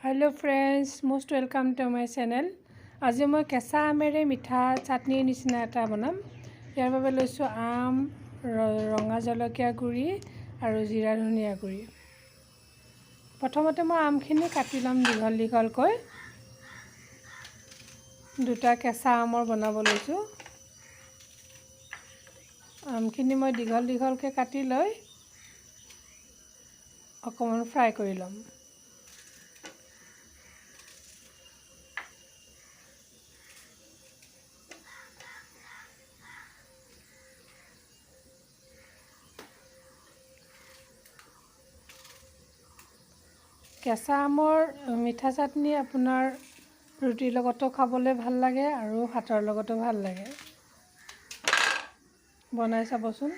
Hello friends, most welcome to my channel. আজি মই কেঁচা আমেৰে মিঠা চাটনিৰ নিচিনা এটা বনাম। ইয়াৰ বাবে লৈছোঁ আম, ৰঙা জলকীয়া গুড়ি আৰু জিৰা ধনিয়া গুড়ি। প্ৰথমতে মই আমখিনি কাটি ল'ম দীঘল দীঘলকৈ। দুটা কেঁচা আমৰ বনাব লৈছোঁ। আমখিনি মই দীঘল দীঘলকৈ কাটি লৈ অকণমান ফ্ৰাই কৰি ল'ম। কেঁচা আমৰ মিঠা চাটনি আপোনাৰ ৰুটিৰ লগতো খাবলৈ ভাল লাগে আৰু ভাতৰ লগতো ভাল লাগে। বনাই চাবচোন।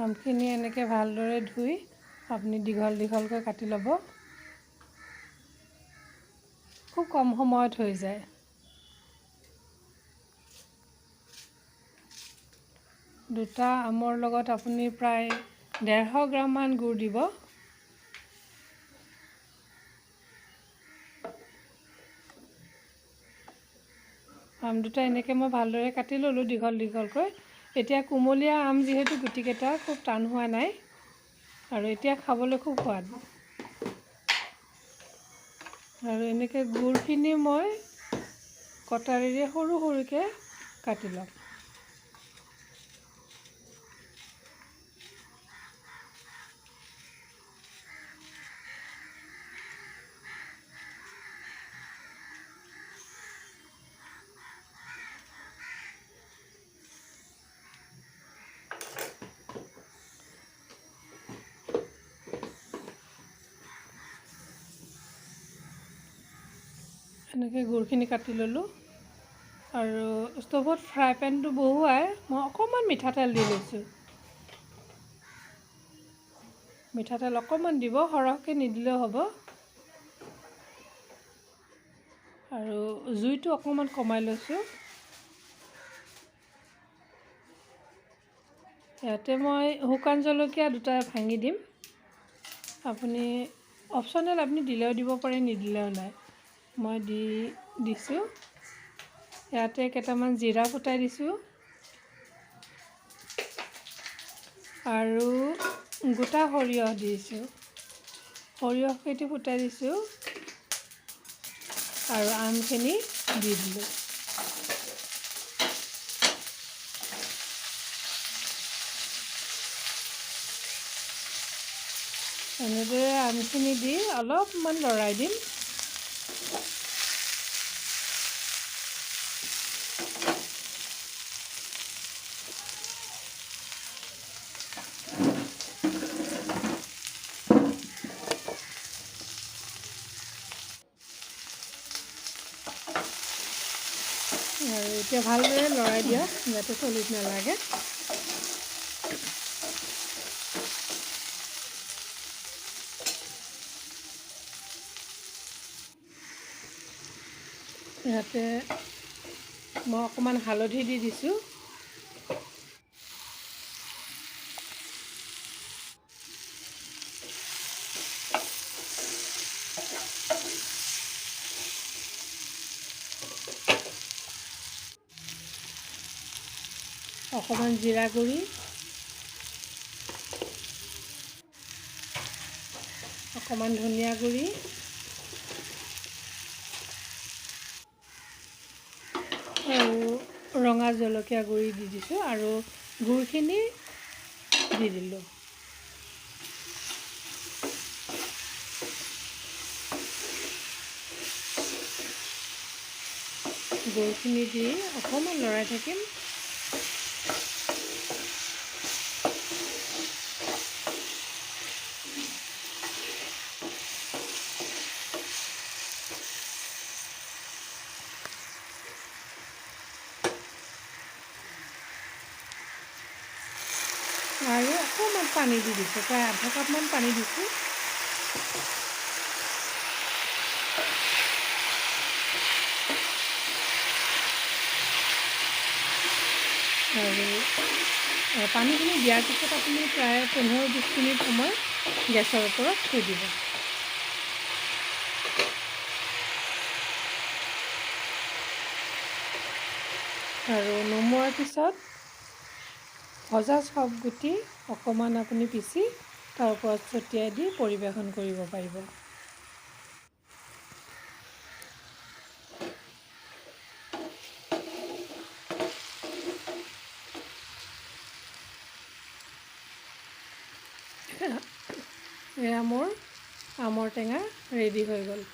আমখিনি এনেকৈ ভালদৰে ধুই আপুনি দীঘল দীঘলকৈ কাটি ল'ব। খুব কম সময়ত হৈ যায়। দুটা আমৰ লগত আপুনি প্ৰায় 150 গ্ৰামমান গুড় দিব। আম দুটা এনেকৈ মই ভালদৰে কাটি ল'লোঁ দীঘল দীঘলকৈ। এতিয়া কুমলীয়া আম যিহেতু গুটিকেইটা খুব টান হোৱা নাই আৰু এতিয়া খাবলৈ খুব সোৱাদ। আৰু এনেকৈ গুড়খিনি মই কটাৰীৰে সৰু সৰুকৈ কাটি ল'ম। এনেকৈ গুড়খিনি কাটি ল'লোঁ আৰু ষ্ট'ভত ফ্ৰাই পেনটো বহুৱাই মই অকণমান মিঠাতেল দি লৈছোঁ। মিঠাতেল অকণমান দিব, সৰহকৈ নিদিলেও হ'ব। আৰু জুইটো অকণমান কমাই লৈছোঁ। ইয়াতে মই শুকান জলকীয়া দুটা ভাঙি দিম। আপুনি অপশ্যনেল, আপুনি দিলেও দিব পাৰে, নিদিলেও নাই। মই দি দিছোঁ। ইয়াতে কেইটামান জিৰা ফুটাই দিছোঁ আৰু গোটা সৰিয়হ দিছোঁ। সৰিয়হকেইটি ফুটাই দিছোঁ আৰু আমখিনি দি দিলোঁ। এনেদৰে আমখিনি দি অলপমান লৰাই দিম। আৰু এতিয়া ভালদৰে লৰাই দিয়ক যাতে তলিত নালাগে। ইয়াতে মই অকণমান হালধি দি দিছোঁ। অকণমান জিৰা গুড়ি, অকণমান ধনিয়া গুড়ি, আৰু ৰঙা জলকীয়া গুড়ি দি দিছোঁ আৰু গুড়খিনি দি দিলোঁ। গুড়খিনি দি অকণমান লৰাই থাকিম। আৰু অকণমান পানী দি দিছোঁ, প্ৰায় আধা কাপমান পানী দিছোঁ। আৰু পানীখিনি দিয়াৰ পিছত আপুনি প্ৰায় 15-20 মিনিট সময় গেছৰ ওপৰত থৈ দিব। আৰু নমোৱাৰ পিছত ভজা চব গুটি অকণমান আপুনি পিচি তাৰ ওপৰত ছটিয়াই দি পৰিৱেশন কৰিব পাৰিব। এয়া মোৰ আমৰ টেঙা ৰেডি হৈ গ'ল।